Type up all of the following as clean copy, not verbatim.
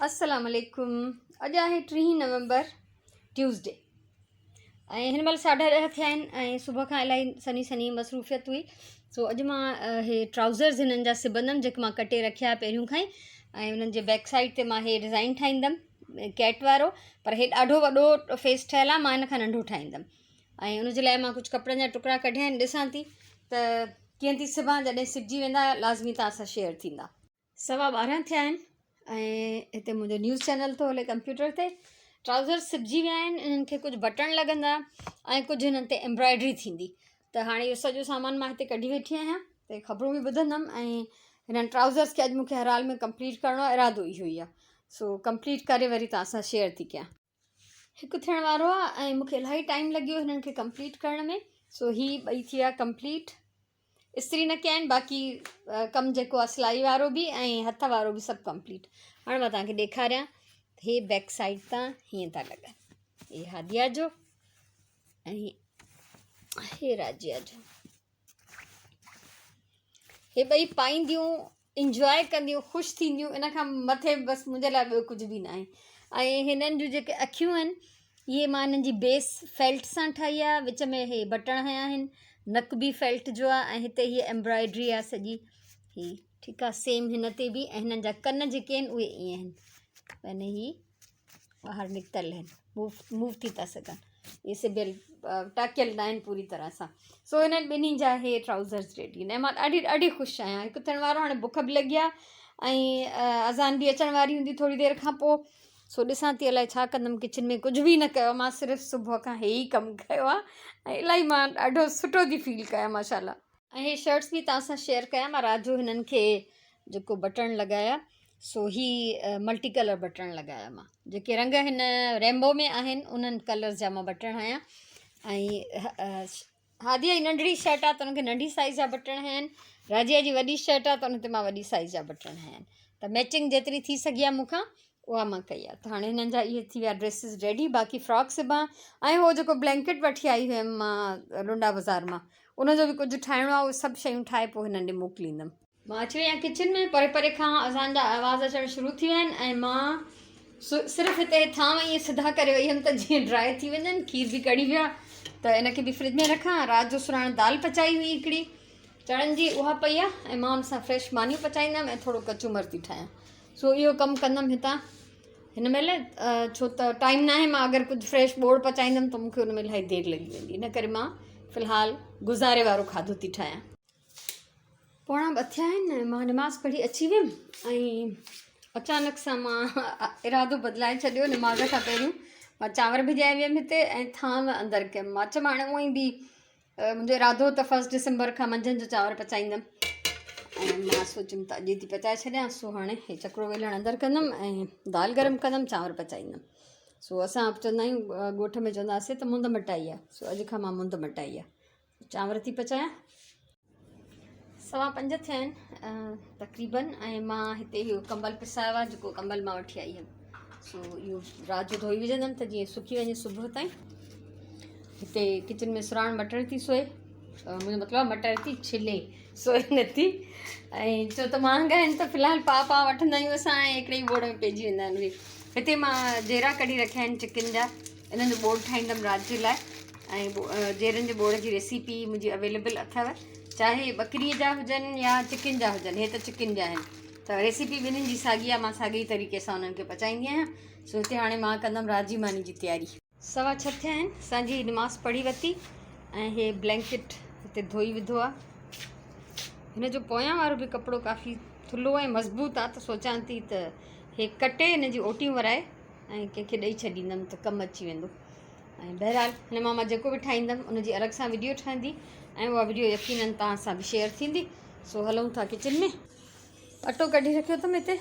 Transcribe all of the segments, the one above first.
السلام عليڪم اڄ آهي ٽيهين نومبر ٽيوزڊي ۽ هن مهل ساڍا ڏهه ٿيا آهن ۽ صبح کان الاهي سنهي سنهي مصروفيت هئي سو اڄ مان هي ٽرائوزرز هنن جا سبندم جيڪي مان ڪٽي رکيا پهريون کان ئي ۽ انهن جي بيڪ سائيڊ تي مان هي ڊزائين ٺاهيندم ڪيٽ وارو پر هي ڏاڍو وڏو فيس ٺهيل آهي مان هن کان ننڍو ٺاهيندم ۽ ان جي لاء مان ڪجهه ڪپڙن جا ٽڪرا ڪڍيا آهن ڏسان ٿي ته ڪيئن ٿي سبان جڏهن سبجي ويندا لازمي توهان سان شيئر ٿيندا. سوا 12 ٿيا آهن ۽ هتي منهنجو نيوز چينل ٿو هلي ڪمپيوٽر تي. ٽرائوزر سبجي ويا آهن، انهن کي ڪجهه بٽڻ لڳندا ۽ ڪجهه هنن تي ايمبرائڊري ٿيندي. ته هاڻي اهو سڄو سامان مان هتي ڪڍي ويٺي آهيان ته خبرون به ٻڌندم ۽ هنن ٽرائوزرس کي اڄ مون کي هر حال ۾ ڪمپليٽ ڪرڻو آهي، ارادو اهو ئي آهي. سو ڪمپليٽ ڪري وري توهان سان شيئر ٿي ڪيان. هڪ ٿيڻ وارو آهي ۽ مون کي الاهي ٽائيم لڳي ويو هنن کي ڪمپليٽ ڪرڻ ۾. سو هي ٻئي ٿي ويا ڪمپليٽ. استري نه ڪيا آهن باقي ڪم جيڪو آهي سلائي وارو به ۽ هٿ وارو به سڀ ڪمپليٽ. هاڻي مان توهان کي ڏيکاريان هي بيڪ سائيڊ تان هيئن ٿا لڳن. هي هاديا جو ۽ هي راجيا جو. هي ٻئي پائينديون انجواء ڪنديون خوش ٿينديون ان کان مٿي بس منهنجي لاء ٻيو ڪجهه به ناهي. ۽ هنن جون جيڪي اکيون آهن اهي مان هنن جي بيس فيلٽ سان ٺاهي آهي، وچ ۾ هي بٽڻ هنيا آهن، نڪ به فيلٽ جو آهي ۽ هتي هي ايمبرائڊري آهي سڄي هي ٺيڪ آهي سيم هن تي به. ۽ هنن جا ڪن جيڪي آهن اهي ائين آهن يعني هي ٻاهر نڪتل آهن، موو ٿي ٿا سگهن، اهي سبيل ٽاڪيل نه آهن پوري طرح سان. سو هنن ٻنهي جا هي ٽرائوزرز ريڊي آهن ۽ مان ڏاڍي ڏاڍي خوش آهيان. هڪ ٿيڻ وارو هاڻي بک به لڳي آهي ۽ اذان به اچڻ واري هوندي ٿوري دير کان پوء. سو ڏسان ٿي الائي ڇا ڪندم، ڪچن ۾ ڪجهه به نه ڪيو مان، صرف صبح کان هي ئي ڪم ڪيو آهي ۽ الاهي مان ڏاڍو سٺو ٿي فيل ڪيان ماشاء الله. ۽ هي شرٽس به توهان سان شيئر ڪيان، مان رات جو هنن کي جيڪو بٽڻ لڳايا سو هي ملٽي ڪلر بٽڻ لڳايا مان، جيڪي رنگ هن رينبو ۾ آهن انهن ڪلرز جا مان بٽڻ هنيا. ۽ هاديا جي ننڍڙي شرٽ آهي ته ان کي ننڍي سائيز جا بٽڻ هنيا آهن، راجيا جي وڏي شرٽ آهي ته ان تي مان وڏي سائيز جا بٽڻ هنيا آهن. ته ميچنگ جيتري ٿي سگهي آهي مون کان اها مان ڪئي آهي. ته هاڻي هنن جا اهي ٿي ويا ڊريسز ريڊي، باقي فراڪ سبان ۽ هو جيڪو بلينڪيٽ وٺي آئي هيم مان لنڊا بازار مان ان جو به ڪجهه ٺاهڻو آهي، اهي سڀ شيون ٺاهي پوء هنن ڏي موڪليندم. مان اچي وئي آهيان ڪچن ۾، پري پري کان اذان جا آواز اچڻ شروع ٿي ويا آهن ۽ مان صرف هتي ٿانو ائين سڌا ڪري وئي هيم ته جيئن ڊرائي ٿي وڃن. کير به ڪڙهي ويو آهي ته ان کي به فرج ۾ رکان. رات جو سراڻ دال پچائي هئي هڪڙي چڻن جي، اها پئي آهي ۽ مان ان سان فريش مانيون پچائيندم ۽ ٿورو ڪچومر ٿي ٺاهيان. سو اهو ڪم ڪندم هتان هن مهل، ڇو ته ٽائيم ناهي. مان اگر ڪجهه فريش ٻوڙ پچائيندم ته مون کي ان ۾ الاهي دير لڳي ويندي، ان ڪري مان في الحال گذاري وارو کاڌو ٿي ٺاهيان. پوڻا ٻه ٿيا آهن، مان نماز پڙهي اچي ويم ۽ اچانڪ سان مان ارادو بدلائي ڇڏيو. نماز کان پهريون مان چانور ڀڄائي ويم هتي ۽ ٿانو اندر ڪيم. مان چيم هاڻي اونئن ئي به منهنجو ارادو هو ته فرسٽ ڊسمبر کان منجهند جو چانور پچائيندم ۽ مان سوچيم ته اڄ ئي ٿي پچائي ڇڏيان. سو هاڻي هي چڪرو ويلڻ اندر ڪندم ۽ دال گرم ڪندم، چانور پچائيندم. سو اسان چوندا آهيون ڳوٺ ۾ چوندا هئاسين ته مند مٽائي آهي، سو اڄ کان مان مند مٽائي آهي، چانور ٿي پچايان. سوا پنج ٿيا آهن تقريبن ۽ مان هتي اهو ڪمبل پسايو آهي جيڪو ڪمبل مان وٺي آئي هيم. سو اهو رات جو ڌوئي وجهندم ته جيئن سڪي وڃي صبح تائين. هتي ڪچن ۾ سراڻ مٽر ٿي سوئي، منهنجو مطلب آهي مٽر ٿي ڇلي، سوئي نٿي. ۽ ڇو ته مهانگا آهن ته في الحال پاء پاء وٺندا آهيون اسان ۽ هڪڙي ئي ٻوڙ ۾ پئجي ويندا آهن اهي. هتي مان جيرا ڪڍي رکيا آهن چڪن جا، انهن جو ٻوڙ ٺاهيندم رات جي لاء. ۽ جيرن جي ٻوڙ جي ريسيپي منهنجي اويليبل اٿو، چاهي ٻڪري جا هجن يا چڪن جا هجن. هي ته چڪن جا آهن ته ريسيپي ٻنهين جي ساڳي آهي، مان ساڳي ئي طريقي سان انهن کي پچائيندي آهيان. سو هتي هاڻي مان ڪندم رات جي ماني جي تياري. سوا ڇهه ٿيا آهن، اسان جي نماز پڙهي ورتي ۽ هي بلينڪيٽ هتي ڌوئي وڌو آهي. هن جو پويان وارو به ڪپڙو ڪافي ٿلهو ۽ مضبوط آهي ته سوچان ٿي ته هي ڪٽي هن جون اوٽيون ورائي ۽ ڪنهن کي ڏئي ڇڏيندم ته ڪم اچي ويندو. ۽ بهرحال هن مان مان جيڪو به ٺاهيندم ان جي الڳ سان وڊيو ٺهندي ۽ اها وڊيو يقينن توهان سان به شيئر ٿيندي. سو هلون ٿا ڪچن ۾. اٽو ڪڍي رکيو اٿم هتي،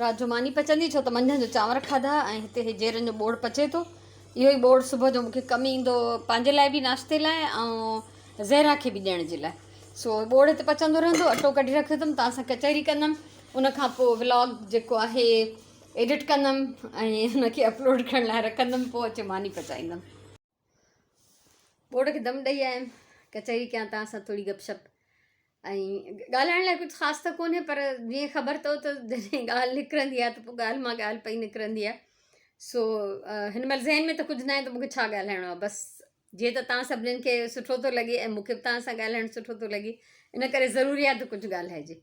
رات جو ماني پچندي ڇو ته منجهند جو چانور کاڌا ۽ هتي هي جيرن جو ٻوڙ پچي ٿو. اهو ئي ٻوڙ صبح جو مونکي ڪم ايندو پنهنجي لاء به ناشتي لاء ۽ زهرا کي به ڏيڻ جي لاء. سو ٻوڙ هتي پچندو رهندو. اٽو ڪڍي رکيو اٿم، توهان سان ڪچهري ڪندم، ان کان پوء ولاگ جيڪو آهي ايڊٽ ڪندم ۽ ان کي اپلوڊ ڪرڻ لاء رکندم، پوء اچي ماني پچائيندم. ٻوڙ کي دم ڏئي آيم، ڪچهري ڪيان توهان سان ٿوري گپ شپ. ۽ ڳالهائڻ لاء ڪجهه خاص ته ڪونهي پر جيئن خبر اٿو ته جڏهن ڳالهه نڪرندي آهي ته پوء ڳالهه مان ڳالهه پئي نڪرندي آهي سو هن مهل ذهن ۾ ته ڪجهه ناهي ته مونکي ڇا ڳالهائڻو آهي بس جيئن ته توهان سڀنين کي سٺو ٿو لڳي ۽ مونکي به توهان سان ڳالهائڻ سٺو ٿو لڳي ان ڪري ضروري آهي ته ڪجهه ڳالهائجي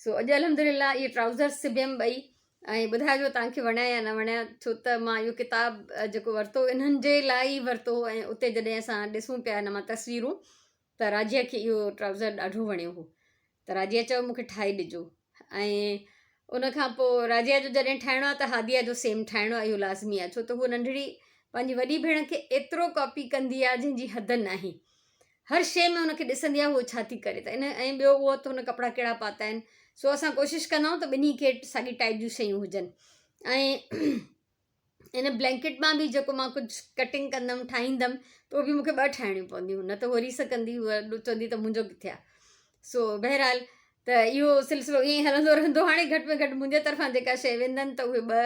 سو اڄ الحمد لله اهي ٽرائوزرس سبيم ٻئي ۽ ٻڌائجو توهان کي وڻيا يا نه وڻيا ڇو ته مان اهو ڪتاب جيڪو ورتو انهن جي لاء ئي ورتو ۽ اتي جڏهن اسان ڏسون پيا ان مان تصويرون ته راجيا کي اهو ٽرائوزر ڏاڍو وڻيو هو ته راجيا چيو مون کي ٺاهي ڏجو ۽ ان کان پوء راجيا جو جڏهن ٺاهڻو آهي ته هاديا جو سيم ٺاهڻو آهي اهو لازمي آهي ڇو ته هوء ننڍڙي پنهنجي وڏي ڀيڻ کي ايترو ڪاپي ڪندي آهي جنهن جي حد ناهي هر شيء ۾ هن کي ڏسندي آهي هوء ڇا ٿي ڪري ته ان ۽ ٻيو اهو ته هن ڪپڙا ڪهڙا پاتا آهن سو اسان ڪوشش ڪندا آهيون ته ٻنهي کي ساڳي ٽائپ جون شيون هجن ۽ ان بلينڪيٽ مان به جيڪو مان ڪجهه ڪٽنگ ڪندم ٺاهيندم ته اهو به مونکي ٻه ٺاهڻيون پونديون نه ته هو ريس ڪندي هوء چوندي ته منهنجو ڪٿي آهي سو بهرحال ته اهو سلسلو ائين ئي هلندو رهندو هاڻي گهٽ ۾ گهٽ منهنجي طرفان جيڪا شيء ويندن ته اهي ٻه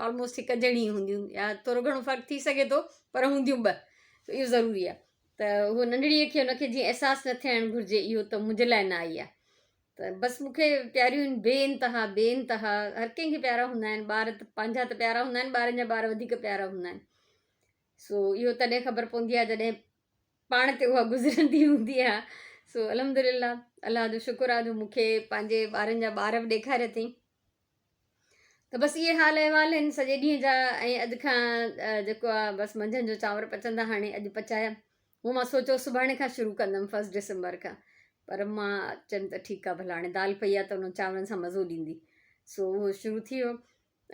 آلموسٽ هڪ جهڙي هونديون يا ٿورو گهڻو فرق ٿي سگهي ٿو پر هونديون ٻه اهو ضروري آهي ته هو ننڍڙيء کي هن کي جيئن احساس نه ٿيڻ گهرجي اهو ته منهنجي لاء نه آئي آهي ته بس مون کي پياريون آهن بي انتها بي انتها هر ڪنهن کي پيارا هوندا آهن ٻار ته پنهنجا ته پيارا هوندا آهن ٻارن جا ٻار وڌيڪ پيارا هوندا آهن سو اهو تڏهن خبر پوندي آهي جڏهن پاڻ تي اها گذرندي هوندي آهي سو الحمد لله الله جو شڪر آهي جو مون کي پنهنجي ٻارن جا ٻار به ڏيکاريا اٿئي ته بس اهي حال احوال آهن سڄي ڏينهن جا ۽ اڄ کان جيڪو آهي بس منجهند جو چانور پچندا هاڻي اڄ پچايا هو مان سوچيو سڀاڻي کان شروع ڪندم فرسٽ ڊسمبر کان پر مان چيم ته ٺيڪ آهي ڀلا هاڻي دال پئي آهي ته ان چانورن سان مزو ڏيندي سو اهو شروع ٿي ويو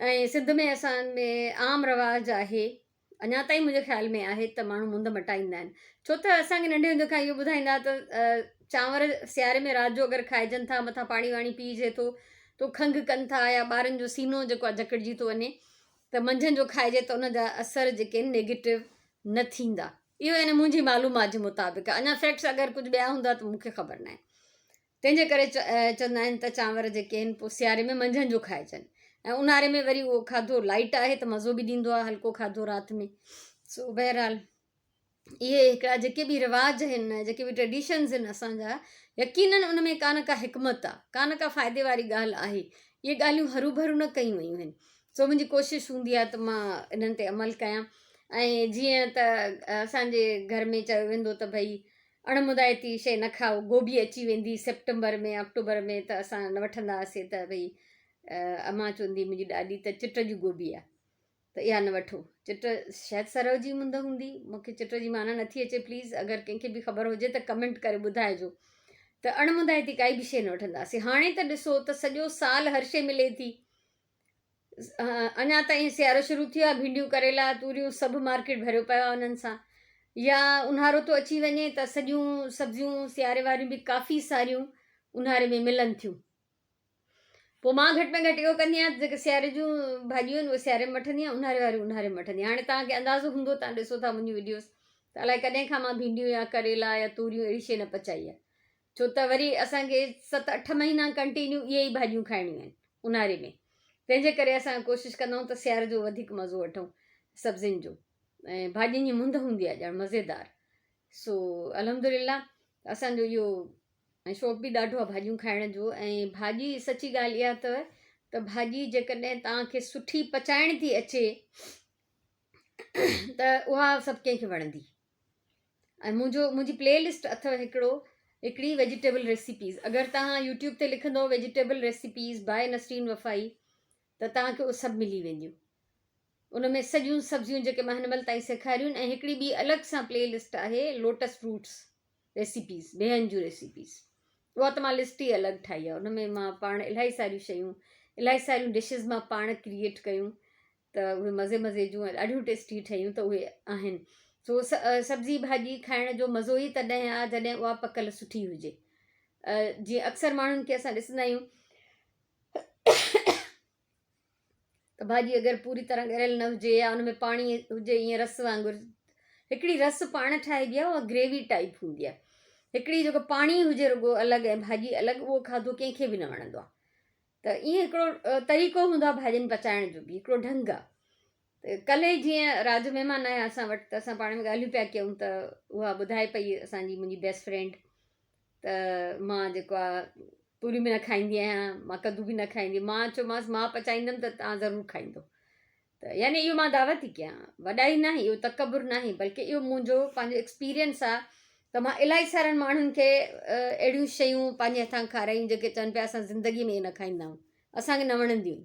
۽ سنڌ ۾ اسان ۾ عام رواج آهي اڃا تائين منهنجي خيال ۾ آهي ته ماڻهو مند مٽائيندا آهن ڇو ته اسان کي ننڍي هوندي کان اهو ٻڌائيندا ته چانور سياري ۾ رات جو اگر کائجن ٿا مٿان پاڻي واڻي پيئجي ٿو تو کنگهه ڪن ٿا يا ٻارن جو سينو جيڪو آهي جڪڙجي ٿو وڃي ته منجهند جو کائجي ته ان جا اثر جيڪي آهن نيگيٽو نه ٿيندا اهو يعني منهنجي معلومات جي مطابق اڃا فيڪٽس اگر ڪجهه ٻيا هوندا ته مون کي خبر ناهي تنهن جي ڪري چوندا آهن ته چانور جيڪي آهن پوء سياري ۾ منجهند جو کائجن ۽ اونهاري ۾ وري اهو کاڌو لائٽ آهي ته مزو به ڏيندو آهي هلڪو کاڌو رات ۾ سو بهرحال اهي هڪڙا جيڪي به رواج آهن جيڪي به ٽريڊيشنز آهن اسان جا يقينن ان ۾ ڪا نه ڪا حڪمت آهي ڪا نه ڪا فائدي واري ڳالهه آهي اهي ڳالهيون هرو ڀرو نه ڪيون ويون آهن سو منهنجي ڪوشش هوندي آهي ته مان انهن تي عمل ڪيان ۽ جيئن ته اسانجي گهر ۾ چيو ويندو ته ڀئي اڻ مدائتي شيء نه کائو، گوبي اچي ويندي سيپٽمبر ۾ آڪٽوبر ۾ ته اسان نه وٺندا هئاسين ته ڀئي امان چوندي منهنجي ڏاڏي ته چٽ جي گوبي آ ته اها نه وٺو چٽ شايد سرو جي مند هوندي مون کي چٽ جي معنيٰ نٿي اچي پليز اگر ڪنهن کي به خبر هجي ته ڪمينٽ ڪري ٻڌائجو ته اڻ مدائتي ڪائي به شيء نه وٺنداسين هاڻي ته ڏسو ته سڄو سال هر شيء ملي ٿي اڃا تائين سيارو شروع ٿيو آهي ڀينڊيون ڪريلا توريون سڀ مارڪيٽ ڀريو پيو آهي انهن سان يا اونهارو ٿو اچي وڃي ته سڄيون سبزيون سياري واريون به ڪافي ساريون اونهاري ۾ ملن ٿيون پوء مان گهٽ ۾ گهٽ اهو ڪندي آهيان جيڪي سياري جون ڀاڄيون آهن اهي سياري ۾ وٺندي آهيان اونهاري واريون اونهاري ۾ وٺندي آهيان هاڻي توهان کي اندازو هوندو توهان ڏسو ٿا منهنجون وڊيوز ته الائي ڪڏهن کان مان ڀينڊيون يا ڪريلا يا توريون اهڙي شيء نه پچائي آهي ڇو ته وري اسان کي ست اٺ مهينا ڪنٽينيو اهي ئي ڀاڄيون کائڻيون آهن اونهاري ۾ تنهن جي ڪري اسان ڪوشش ڪندا آهيون ته سياري جو وڌيڪ مزو وٺون سبزين جو ۽ ڀاڄين جي مند هوندي آهي ڄڻ مزيدار سو الحمد لله اسان جو اهو ۽ شوق به ڏاڍو آهي ڀاڄيون کائڻ جو ۽ ڀاڄي سچي ڳالهه اها اٿو ته ڀاڄي جيڪڏهن توهان کي سٺي پچائڻ ٿي اچي ته اها سڀ ڪنهن کي وڻندي ۽ منهنجو منهنجي پلي لسٽ اٿو هڪڙو هڪڙي ويجيٽيبل ريسيپيز اگر توهان يوٽيوب تي لکندو ويجيٽيبل ريسيپيز باء نسرين وفائي ته توهان کي اهي سڀ ملي وينديون ان ۾ سڄيون سبزيون جيڪي مان هن مهل تائين سيکاريون ۽ هڪڙي ٻي الڳ سان پلي لسٽ آهي لوٽس روٽس ريسيپيز بيهن جون ريسيپيز اها ته مان لسٽ ئي الڳ ٺاهي آهي ان ۾ مان پاڻ الاهي ساريون شيون الاهي ساريون ڊشز مان پاڻ ڪريئيٽ ڪيون ته اهي مزي مزي جون ۽ ڏاڍيون ٽيسٽي ٺهيون ته اهي آهن سو سبزي ڀاڄي کائڻ جو مزو ئي تڏهن آهي جڏهن اها پڪل سٺي هجي جيئن اڪثر ماڻهن کي اسان ڏسندا آهيون ته ڀاڄي اگر پوري طرح ڳريل نه هجي يا ان ۾ پاڻي هجي ائين رس وانگر هڪڙي رس پاڻ ٺاهبي آهي اها گريوي ٽائپ هوندي آهي هڪڙي جيڪو پاڻي هجي رڳو الڳ ۽ ڀاڄي الڳ اهو کاڌو ڪنهن کي به نه وڻندو آهي ته ائين هڪڙو طريقو هوندو آهي ڀاڄين پچائڻ جو به هڪڙو ڍنگ آهي ته ڪلهه ئي جيئن رات جو مهمان آيا اسان وٽ ته اسان پاڻ ۾ ڳالهيون پيا ڪيون ته اها ٻڌائي پئي اسانجي منهنجي بيسٽ فرينڊ ته مان جيڪو آ توريون به نه کائيندي آهيان مان ڪدو به نه کائيندي مان چيومانس مان پچائيندم ته توهان ضرور کائيندو ته يعني اهو مان دعوت ٿي ڪيان وڏائي ناهي اهو تڪبر ناهي بلڪه اهو منهنجو پنهنجو ايڪسپيرينس آ ته مان الاهي سارن ماڻهن کي اهڙيون شيون پنهنجي هٿان کارايون جيڪي چون پيا اسان زندگي ۾ اهي نه کائيندا آهيون اسان کي نه وڻنديون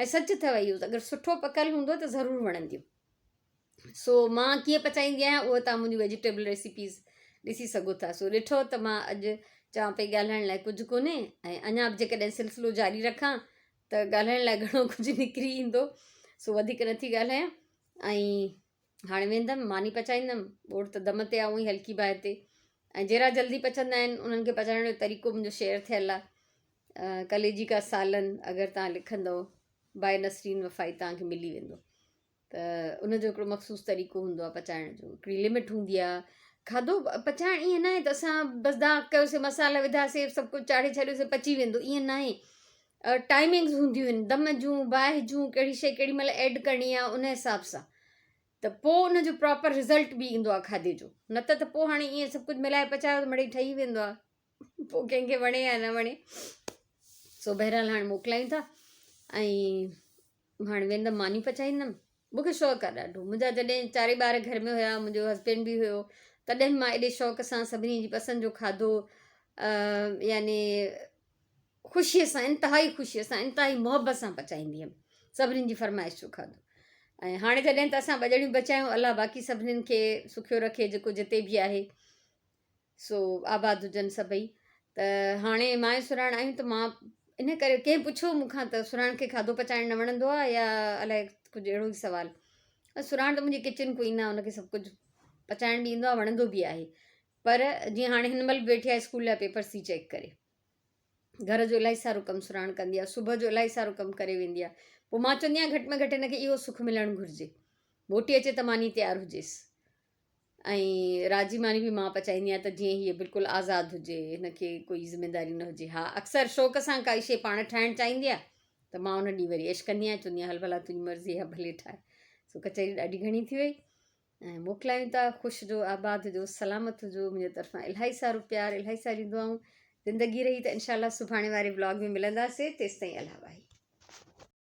۽ سچ اٿو اهو اگر سٺو پڪل هوندو ته ضرور وڻنديون سو مان ڪيئن پچائيندي آهيان اهو توهان منهنجون ويجيٽيبل ريسيپيز ڏسي سگهو ٿا سو ڏٺو ته مان اڄ چوان پئي ڳالهائڻ لاء ڪجهه ڪونهي ۽ اڃا به جيڪڏهن سلسلو جاري رکان ته ڳالهائڻ لاء گهڻو ڪجهه نڪري ايندو سو وڌيڪ نٿي ڳالهايان ۽ هاڻي ويندم ماني پچائيندم ٻوڙ ته دم تي آهي اونئي هلڪي باهه تي ۽ جهڙا جلدي پچندا آهن انهن کي پچائڻ جو طريقو منهنجو شيئر ٿيل آهي ڪليجي کا سالن اگر تان لکندو باء نسرين وفائي تان کي ملي ويندو ته ان جو هڪڙو مخصوص طريقو هوندو آهي پچائڻ جو هڪڙي لمٽ هوندي آهي کاڌو پچائڻ ائين ناهي ته اسان بس داغ ڪيوسي مسالا وڌاسي سڀ ڪجهه چاڙهي ڇڏيوسي پچي ويندو ائين ناهي ٽائمنگز هونديون آهن دم جون باهه جون ڪهڙي شي ڪهڙي مهل ايڊ ڪرڻي آهي ان حساب سان ته پوء ان جو پراپر رزلٽ به ايندو آهي کاڌي جو نه ته ته پوء هاڻي ائين سڀ ڪجهه ملائي پچايو ته مڙئي ٺهي ويندو آهي پوء ڪنهن کي وڻي يا نه وڻي سو بهرحال هاڻي موڪلايون ٿا ۽ هاڻي ويندم ماني پچائيندم مون کي شوق آهي ڏاڍو منهنجا جڏهن چارئي ٻار گهر ۾ هيا منهنجو هسبينڊ به هيو تڏهن مان ايڏي شوق سان سڀني جي پسند جو کاڌو يعني خوشيء سان انتهائي خوشيء سان انتهائي محبت سان پچائيندي هيم سڀني جي فرمائش جو کاڌو ۽ هاڻي جڏهن ته اسان ٻه ڄڻيون بچيا آهيون الله باقي سڀني کي سکيو رکي جيڪو جتي به آهي سو آباد هجن سڀئي ته هاڻي مان ۽ سرهاڻ آهيون ته مان ان ڪري ڪنهن پڇيو مون کان ته سرهاڻ کي کاڌو پچائڻ نه وڻندو آهي يا الائي ڪجهه اهڙو ئي سوال سرهاڻ ته منهنجي ڪچن ڪوئين آهي ان کي سڀ ڪجهه پچائڻ به ايندو آهي وڻندو به آهي پر جيئن هاڻي هن مهل به ويٺي آهي اسڪول جا پيپرس ٿي چيڪ ڪري گهر جو الاهي سارو ڪم سرهاڻ ڪندي آهي صبح جو الاهي سارو ڪم ڪري ويندي آهي پوء مان چوندي آهيان گهٽ ۾ گهٽ هن کي اهو سک ملڻ گهرجي موٽي اچي ته ماني تيار هجيس ۽ رات جي ماني به مان پچائيندي آهيان ته جيئن هيء بلڪل آزاد هجي هن کي ڪوئي ذميداري نه هجي ها اڪثر شوق سان ڪائي شيء پاڻ ٺاهڻ چاهيندي آهي ته مان ان ڏينهن وري عيش ڪندي آهيان چوندي آهيان هل ڀلا تنهنجي مرضي آهي ڀلي ٺاهه سو ڪچهري ڏاڍي گهڻي ٿي وئي ۽ موڪلايون ٿا خوش هجو آباد هجو سلامت هجو منهنجي طرفان الاهي سارو پيار الاهي ساريون دعائون زندگي رهي ته انشاء الله سڀاڻي واري ولاگ ۾ ملنداسي تيستائين الله واهي.